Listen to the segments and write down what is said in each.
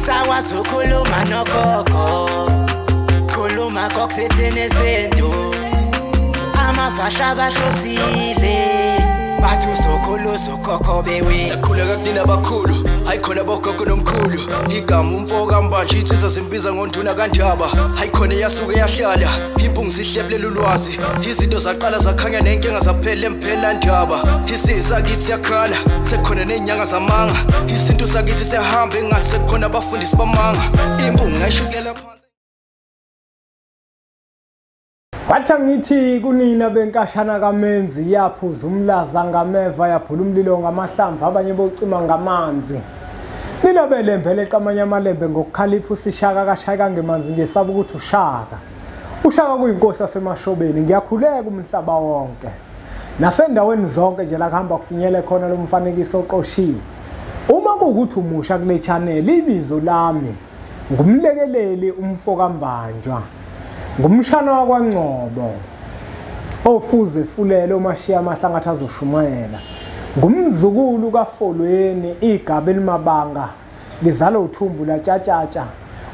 Sakwazi ukukhuluma nogogo, khuluma kokusithini izinto. Amafasha bahlosile, bathi uzokhulu ukhokho bewe. Sakhuleka kunina abakhulu, hayi khona bogogo nomkhulu. Igama umfo kaMbanje insizwa zimbiza ngonduna kaNdaba. Hayi khona yasuke yahlala, impungu zihlebulela ulwazi. Izinto zaqala zakhanya nenkinga zaphela emphela ndaba. Isizwe sakithi siyakhala, sekukhona nezinyanga zamanga. Isintu sakithi siyahamba engathi sekukhona abafundisi bamanga. Impungu ngayishukulela phansi. Kwathi ngithi kunina benkashana kaMenzi, yaphuza umlaza ngameva, yaphula umlilo ngamahlamvu, abanye bocima ngamanzi. Nina belembe leqamanye amalembe ngokukhalipha usishaka kashaka ngemanzi, ngesaba ukuthi ushaka. Ushaka kuyinkosi yasemashobeni, ngiyakhuleka umhlaba wonke. Nasendaweni zonke nje la kuhamba kufinyele khona lo mfanekiso oqoshiwe. Uma kuwukuthi umusha kule channel, ibizo lami ngumlekeleli umfo kaMbanjwa. Ngumshana wakwaNgcobo ofuze fulele omashiya amahlangathi azoshumayela. Ngumzukulu kaFolweni, igaba elimabanga lizala uthumbu latshatshatsha.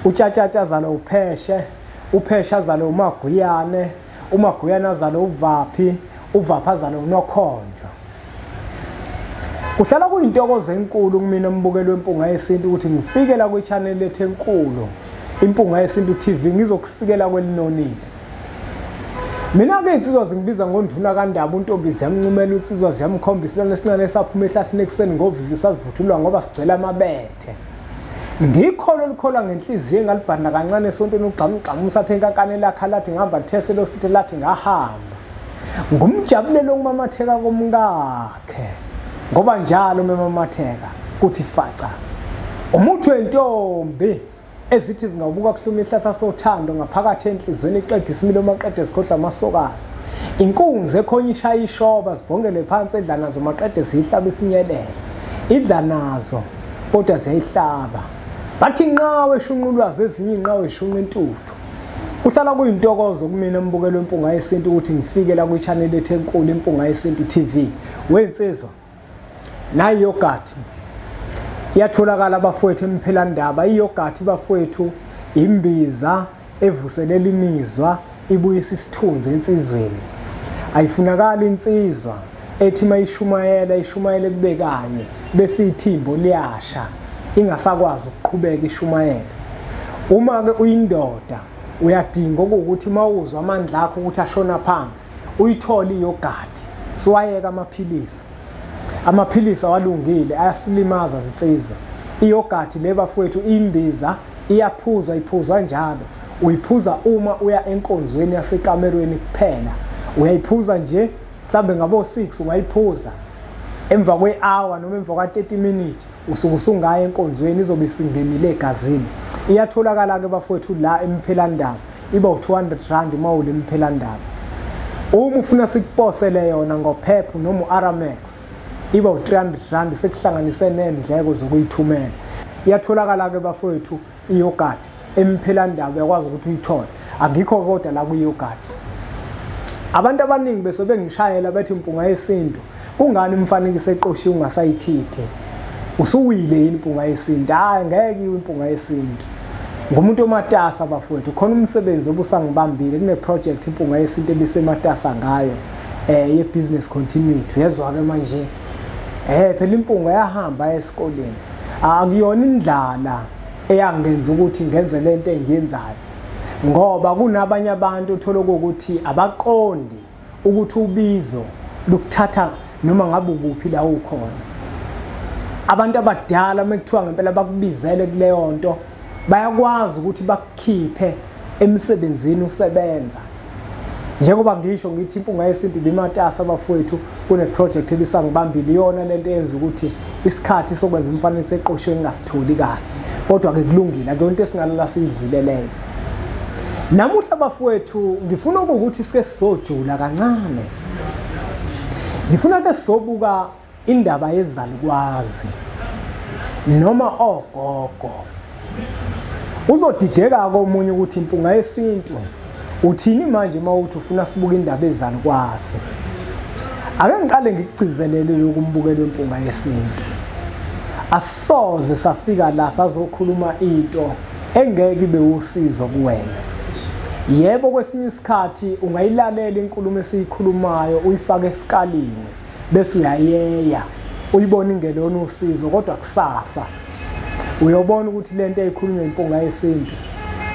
Utshatshatsha azala upheshe, upheshe azala uMaguyane, uMaguyane azala uVaphi, uVaphi azala uNokhonjwa. Kuhlala kuyintokozo enkulu kumina mbukelo wempunga yesintu ukuthi ngifike la kwi-channel lethu enkulu Impunga Yesintu TV, ngizokusikela kwelinonile. Mina-ke insizwa zingibiza ngonduna kaNdaba, untombi ziyamncumela, insizwa ziyamkhomba, isilwane esincane esaphuma ehlathini ekuseni ngovivi sazivuthulwa ngoba sigcwele amabethe. Ngikholo likholwa ngenhliziyo engalibhanda kancane esontweni, ugxamugxamu usathe inkankane lakha lathi ngihamba lithese losithe lathi ngahamba. Ngumjabulelo okumamatheka komkakhe, ngoba njalo memamatheka kuthi faca. Umuthi wentombi ezithi zingawubuka kuhluma ihlahla sothando ngaphakathi enhlizweni ixegisa imilo maqede zikhohlwa amasokazi. Inkunzi ekhonya ishaya ishoba zibhongele phansi edla nazo maqede ziyihlaba isinyelele. Idla nazo kodwa ziyayihlaba. Bathi inqawe eshunqulwazi ezinye inqawe eshunqa intuthu. Kuhlala kuyintokozo kumina mbukelo wempunga yesintu ukuthi ngifike la kwi-channel ethu enkulu Impunga Yesintu TV. Wensizwa nayi yogurt iyatholakala bafowethu emphelandaba. Iyogurt bafowethu imbiza evuselela imizwa, ibuyisa isithunzi ensizweni. Ayifunakali insizwa ethi mayishumayela ishumayele kube kanye bese iphimbo liyasha ingasakwazi ukuqhubeka ishumayela. Uma ke uyindoda uyadinga ukuthi mawuzwa amandla akho ukuthi ashona phansi uyithole iyogurt. Siwayeka amaphilisi. Amaphilisi awalungile ayasilimaza zinsizwa. Iyogurt le bafowethu imbiza iyaphuzwa, iphuzwa njalo. Uyiphuza uma uya enkonzweni yasekamerweni kuphela. Uyayiphuza nje mhlambe ngabo 6 ungayiphuza. Emva kwe-hour noma emva kwa 30 minutes usuke usungaya enkonzweni, izobe isingenile egazini. Iyatholakala ke bafowethu la emphelandaba, iba u200 rand mawule emphelandaba. Uma ufuna sikuposele yona ngoPep noma uAramax iba u300 rand sekuhlanganise nendleko zokuyithumela. Iyatholakala ke bafowethu iyogurt emphelandaba, uyakwazi ukuthi uyithole. Angikho kodwa la kuyogurt. Abantu abaningi bese bengishayela bethi Impunga Yesintu kungani umfanekiso eqoshiwe ungasayikhiphi? Usuwile yini Impunga Yesintu? Hayi, ngeke iwe Impunga Yesintu. Ngumuntu omatasa bafowethu, khona umsebenzi obusangibambile kune project Impunga Yesintu ebisematasa ngayo ye business continuity. Uyezwa ke manje? Phela impunga yahamba esikoleni. Akuyona indlala eyangenza ukuthi ngenze lento engiyenzayo, ngoba kunabanye abantu uthola ukuthi abaqondi ukuthi ubizo lokuthatha noma ngabe ukuphi la ukhona. Abantu abadala mekuthiwa ngempela bakubizele kuleyo nto, bayakwazi ukuthi bakukhiphe emsebenzini usebenza. Njengoba ngisho ngithi Impunga Yesintu bimatasa bafowethu, kune project ebisangibambile iyona lento eyenza ukuthi isikhathi sokwenza umfanekiso eqoshiwe ngingasitholi kahle. Kodwa ke kulungile, akuyonto esingalala siyidlile leyo. Namuhla bafowethu ngifuna ukuthi sike sizojula kancane. Ngifuna ke sizobuka indaba yezalukwazi noma ogogo. Uzodideka komunye ukuthi Impunga Yesintu uthini manje mawuthi ufuna sibuke indaba ezalukwazi. Ake ngiqale ngikugcizelele lokhu umbukelo wempunga yesintu. Asoze safika la sazokhuluma into engeke ibe usizo kuwena. Yebo, kwesinye isikhathi ungayilalela inkulumo esiyikhulumayo uyifake esikalini bese uyayeya uyibona ingelona usizo, kodwa kusasa uyobona ukuthi lento eyikhulunywa impunga yesintu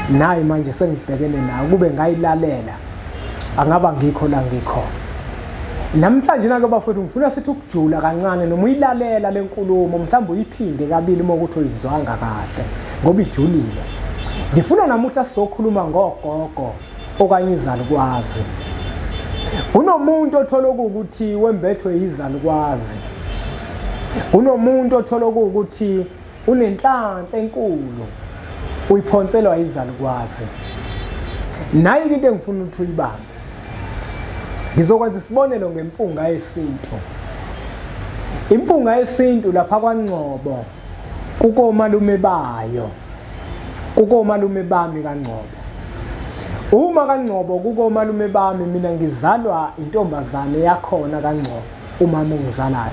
nayi manje sengibhekene nayo, kube ngayilalela angaba ngikho la ngikhona. Namhlanje nake bafowethu ngifuna sithi ukujula kancane, noma uyilalela lenkulumo mhlawumbe uyiphinde kabili uma ukuthi uyizwanga kahle ngoba ijulile. Ngifuna namuhla sizokhuluma ngogogo okanye izalukwazi. Kunomuntu othola ukuthi wembethwe izalukwazi. Kunomuntu othola ukuthi unenhlanhla enkulu uyiphonselwa izalukwazi. Nayi into engifuna ukuthi uyibambe. Ngizokwenza isibonelo ngempunga yesintu. Impunga yesintu lapha kwaNgcobo kukomalume bayo. Kukomalume bami kaNgcobo. Uma kaNgcobo kukomalume bami, mina ngizalwa intombazane yakhona kaNgcobo, umama ongizalayo.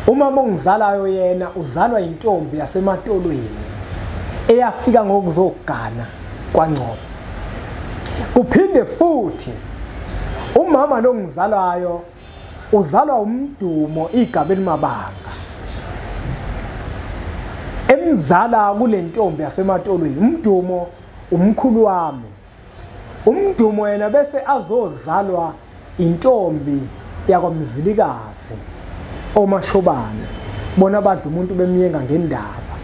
Umama ongizalayo yena uzalwa intombi yasematolweni eyafika ngokuzogana kwaNgcobo. Kuphinde futhi umama lo ngizalayo uzalwa umdumo igaba elimabanga emzala kule ntombi yasematolweni. Umdumo umkhulu wami. Umdumo yena bese azozalwa intombi yakwamzilikazi omashobana, bona badla umuntu bemyenga ngendaba.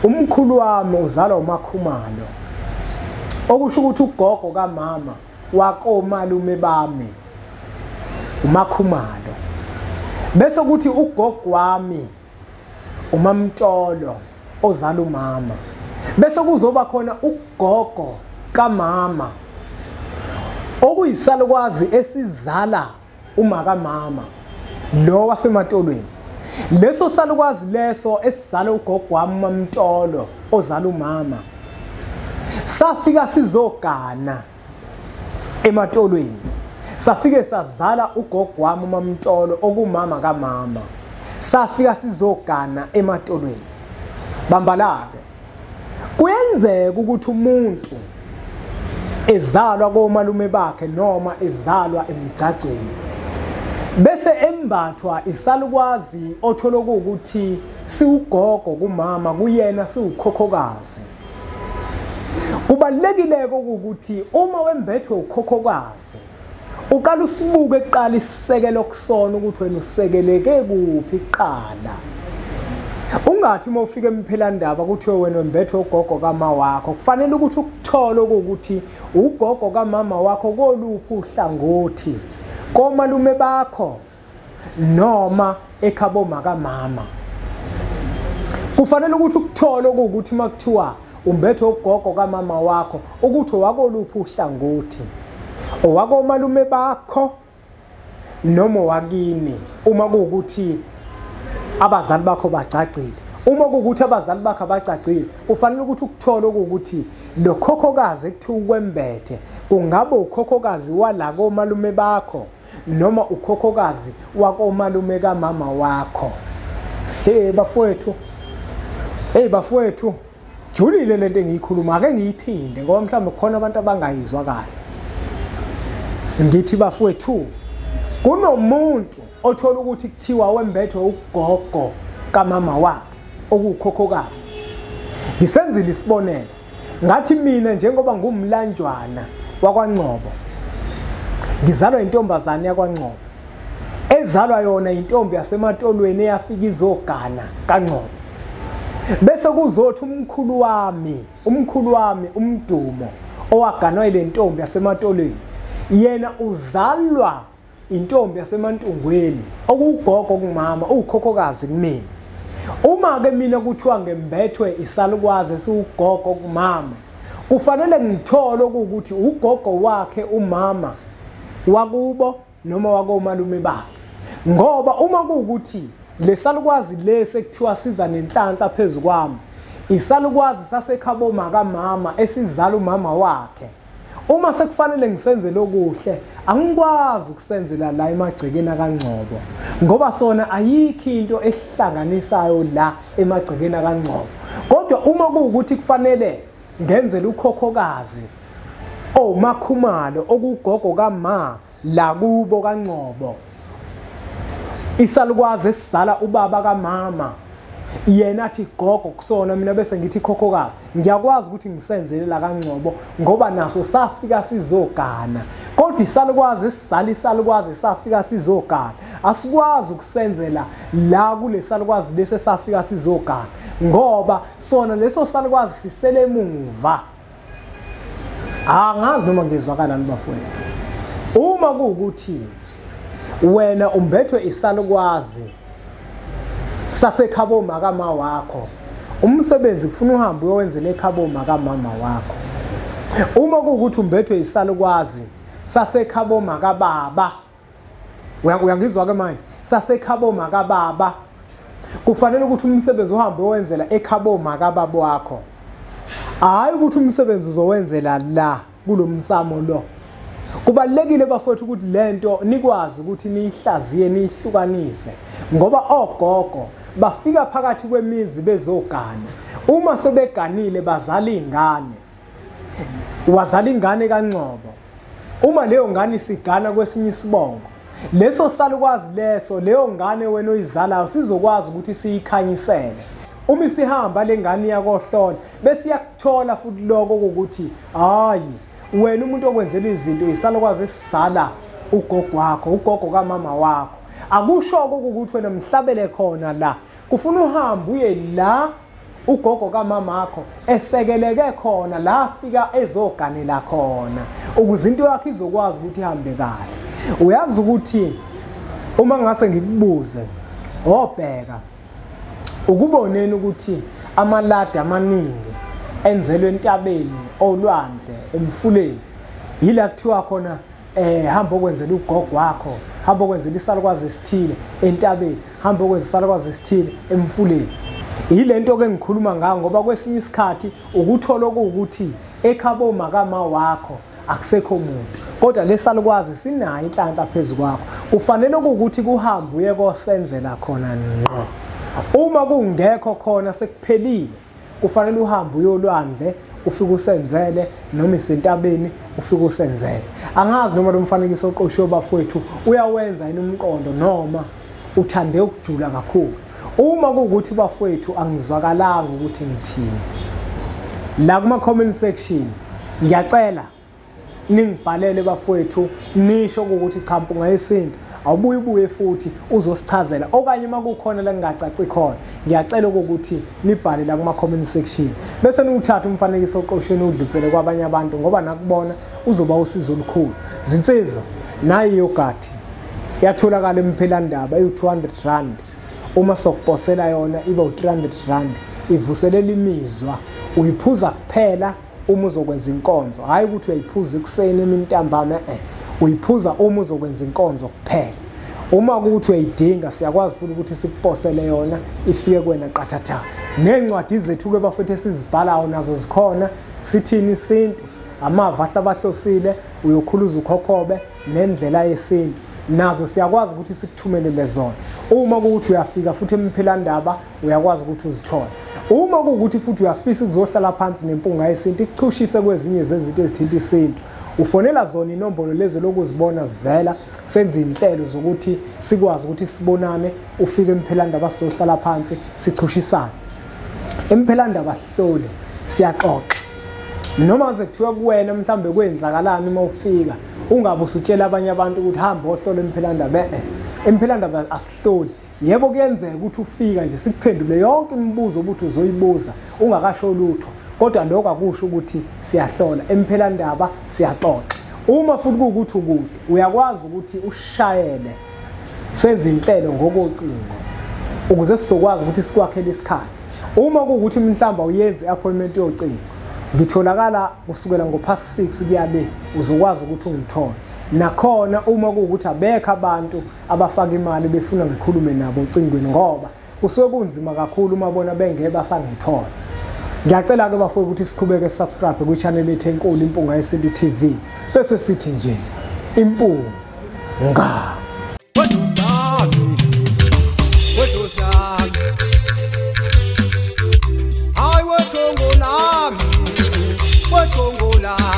Umkhulu wami uzalwa uMakhumalo, okusho ukuthi ugogo kamama wakomalume bami uMakhumalo. Bese kuthi ugogo wami uMamtolo ozala umama. Bese kuzoba khona ugogo kamama okuyisalukwazi esizala uma kamama lo wasematolweni. Leso salukwazi leso esizala ugogo wami uMamtolo ozala umama safika sizogana ematolweni, safike sazala ugogo wami uMamtolo okumama kamama, safika sizogana ematolweni. Bambalake, kuyenzeka ukuthi umuntu ezalwa komalume bakhe noma ezalwa emgcagcweni bese embathwa isalukwazi othola ukuthi siugogo kumama, kuyena siukhokhokazi. Kubalulekile ukuthi uma wembethwe ukhokhokazi uqala usibuke kuqala isisekelo kusona ukuthi wena usekeleke kuphi kuqala. Ungathi uma ufika emphelandaba kuthiwe wena wembethwe ugogo kama wakho, kufanele ukuthi ukuthole ukuthi ugogo kamama wakho koluphi uhlangothi, komalume bakho noma ekhabo makamama. Kufanele ukuthi ukuthole ukuthi makuthiwa umbethe ugogo kamama wakho ukuthi wakoluphi uhlangothi, owakomalume bakho noma wakini, uma kuwukuthi abazali bakho bacacile. Uma kuwukuthi abazali bakho abacacile, kufanele ukuthi ukuthole ukuthi lo khokhokazi ekuthiwa ukwembethe kungabe ukhokhokazi wala komalume bakho noma ukhokhokazi wakomalume kamama wakho. Hey bafowethu, hey bafowethu, julile lento engiyikhuluma, ake ngiyiphinde ngoba mhlawumbe kukhona abantu abangayizwa kahle. Ngithi bafowethu, kunomuntu othola ukuthi kuthiwa wembethwe ugogo kamama wakhe okukhokhokazi. Ngisenzile isibonelo, ngathi mina njengoba ngumlanjwana wakwaNgcobo, ngizalwa intombazane yakwaNgcobo ezalwa yona intombi yasematolweni eyafika izogana kaNgcobo. Bese kuzothi umkhulu wami umdumo owaganwa ile ntombi yasematolweni, yena uzalwa intombi yasemantungweni okuugogo kumama, ukhokhokazi kumina. Uma ke mina kuthiwa ngembethwe isalukwazi esiugogo kumama, kufanele ngithole ukuthi ugogo wakhe umama wakubo noma wakomalume bakhe, ngoba uma kuwukuthi lesalukwazi lesi ekuthiwa siza nenhlanhla phezukwami, isalukwazi sasekhabo makamama esizala umama wakhe, Uma sekufanele ngisenzele okuhle, angikwazi ukusenzela la emagcekeni akaNgcobo, ngoba sona ayikho into ehlanganisayo la emagcekeni akaNgcobo. Kodwa uma kuwukuthi kufanele ngenzele ukhokhokazi oMakhumalo okugogo kama la kubo kaNgcobo, isalukwazi esizala ubaba kamama, yena athi gogo kusona, mina bese ngithi khokhokazi, ngiyakwazi ukuthi ngisenzele la kaNgcobo ngoba naso safika sizogana. Kodwa isalukwazi esizala isalukwazi safika sizogana, asikwazi ukusenzela la kule salukwazi lesi safika sizogana, ngoba sona leso salukwazi sisele emuva. Angazi noma ngizwakala bafowethu. Uma kuwukuthi wena umbethwe isalukwazi sasekhabo makama wakho, umsebenzi kufuna uhambe uyowenzela ekhabo makamama wakho. Uma kuwukuthi umbethwe isalukwazi sasekhabo makababa, uyangizwa ke manje, sasekhabo makababa, kufanele ukuthi umsebenzi uhambe uyowenzela ekhabo makababa wakho, hayi ukuthi umsebenzi uzowenzela la kulomsamo lo. Kubalulekile bafowethu ukuthi lento nikwazi ukuthi niyihlaziye, niyihlukanise, ngoba ogogo bafika phakathi kwemizi bezogana. Uma sebeganile bazala ingane, wazala ingane kaNgcobo. Uma leyo ngane isigana kwesinye isibongo, leso salukwazi leso, leyo ngane wena oyizalayo sizokwazi ukuthi siyikhanyisele. Uma isihamba le ngane iyakohlola, bese iyakuthola futhi lokho ukuthi hayi, wena umuntu okwenzela izinto isalukwazi esizala ugogo wakho, ugogo kamama wakho. Akusho ukuthi wena mhlabele khona la, kufuna uhambe uye la ugogo kamama wakho esekeleke khona, la afika ezoganela khona, ukuze into yakho izokwazi ukuthi ihambe kahle. Uyazi ukuthi uma ngase ngikubuze, obheka ukuboneni ukuthi amaladi amaningi enzelwe entabeni, olwandle, emfuleni, yila kuthiwa khona hamba okwenzela ugogo wakho, hamba okwenzela isalukwazi esithile entabeni, hamba okwenza isalukwazi esithile emfuleni. Yilento ke ngikhuluma ngayo, ngoba kwesinye isikhathi ukuthola okuwukuthi ekhabo makama wakho akusekho umuntu, kodwa lesalukwazi sinayo inhlanhla phezu kwakho, kufanele ukuthi kuhambe uye kosenzela khona ngqo. Uma kungekho khona sekuphelile, kufanele uhambe uyolwandle ufike usenzele, noma isentabeni ufike usenzele. Angazi noma lo mfanekiso oqoshiwe bafowethu uyawenza yini umqondo, noma uthande ukujula kakhulu. Uma kuwukuthi bafowethu angizwakalanga ukuthi ngithini, la kuma comment section ngiyacela ningibhalele bafowethu, nisho ukuthi cha Mpunga Yesintu awubuye ubuye futhi uzosichazela, okanye uma kukhona la ngingacaci khona ngiyacela ukuthi nibhale la kuma comment section, bese niwuthatha umfanekiso oqoshweni udlulisele kwabanye abantu, ngoba nakubona uzoba usizo olukhulu. Zinsizwa, nayi yogurt iyatholakala emphelandaba eyu-200 rand, uma sokuposela yona iba u-300 rand, ivuselela imizwa. Uyiphuza kuphela uma uzokwenza inkonzo, hayi ukuthi uyayiphuza ekuseni emintambama, uyiphuza uma uzokwenza inkonzo kuphela. Uma kuthi uyayidinga siyakwazi futhi ukuthi sikuposele yona ifike kuwena qathatha. Nencwadi zethu ke bafethu esizibhalayo nazo zikhona, sithini isintu, amava ahlabahlosile, uyokhuluza ukhokhobe nendlela yesintu, nazo siyakwazi ukuthi sikuthumelele zona. Uma kuthi uyafika futhi emphelandaba uyakwazi ukuthi uzithole. Uma kuwukuthi futhi uyafisa ukuzohlala phansi neMpunga Yesintu ikuchushise kwezinye zezinto ezithinta isintu, ufonela zona inombolo lezo lokuzibona zivela, senze inhlelo zokuthi sikwazi ukuthi sibonane, ufike emphelandaba sizohlala phansi sichushisane. Emphelandaba sihlole, siyaxoxa. Noma ze kuthiwa kuwena mhlambe kwenzakalani uma ufika, ungabe usutshela abanye abantu ukuthi hamba ohlola emphelandaba. Emphelandaba asihloli. Yebo kuyenzeka ukuthi ufika nje sikuphendule yonke imibuzo obuthi uzoyibuza ungakasho lutho, kodwa lokho akusho ukuthi siyahlola. Emphelandaba siyaxoxa. Uma futhi kuwukuthi ukude, uyakwazi ukuthi ushayele, senze inhlelo ngokocingo ukuze sizokwazi ukuthi sikwakhele isikhathi. Uma kuwukuthi mhlawumbe uyenze appointment yocingo, ngitholakala kusukela ngo6:30 kuya le, uzokwazi ukuthi ungithole. Nakhona uma kuwukuthi abekho abantu abafaka imali befuna ngikhulume nabo ocingweni, ngoba kusuke kunzima kakhulu uma bona bengeke basangithola. Ngiyacela ke bafowethu ukuthi siqhubeke subscribe kwi channel yethu enkulu Impunga Yesintu TV, bese sithi nje Impunga. Hayi wethongo lami, wethongo lami.